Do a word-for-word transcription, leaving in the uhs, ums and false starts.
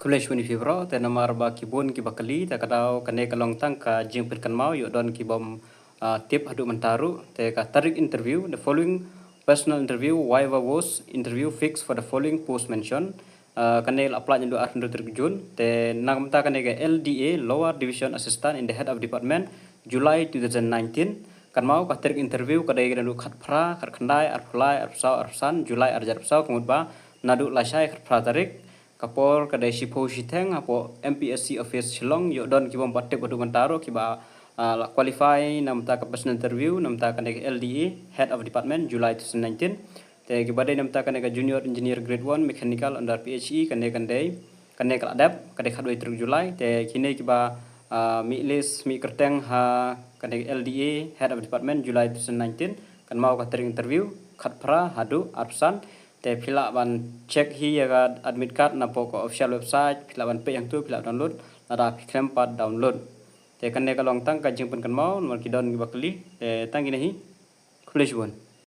Khublei shibun ïa phi baroh, te namar ba ki bun kiba kylli, te ka daw kane ka long tang ka jingpynkynmaw, ïoh don kibym, ah, tip haduh mynta ruh, te ka tarik interview, the following personal interview, viva voce interview fixed for the following post mention. Ah, kane la apply naduh arphew tarik June, te na ka bynta kane ka L D A, Lower Division Assistant in the Head of Department, July two thousand nineteen. Kynmaw ka tarik interview ka dei naduh khatphra, khatkhyndai, arphew lai, arphew saw, arphew san, July arhajar arphew saw, ka mut ba naduh lashai khatphra tarik. Ka por ka dei shiphew shiteng hapoh M P S C office Shillong, ïoh don kibym pat tip haduh mynta ruh kiba, ah, la qualify na ka bynta ka personal interview na ka bynta kane ka L D A, Head of Department, July two thousand nineteen. Te kiba dei na ka bynta kane ka Junior Engineer Grade one Mechanical under P H E, kane kan dei, kane ka la dep, ka dei khatwei tarik July. Te kine kiba, ah, mih list, mih kyrteng ha kane ka L D A, Head of Department, July two thousand nineteen. Kynmaw ka tarik interview khatphra haduh arphew san. Te phi lah ban check hi ïa ka admit card napoh ka official website, phi lah ban peit hangto, phi lah download, lada phi khlem pat download. Te kane ka long tang ka jingpynkynmaw namar ki don kiba kylli. Te tang kine hi. Khublei shibun.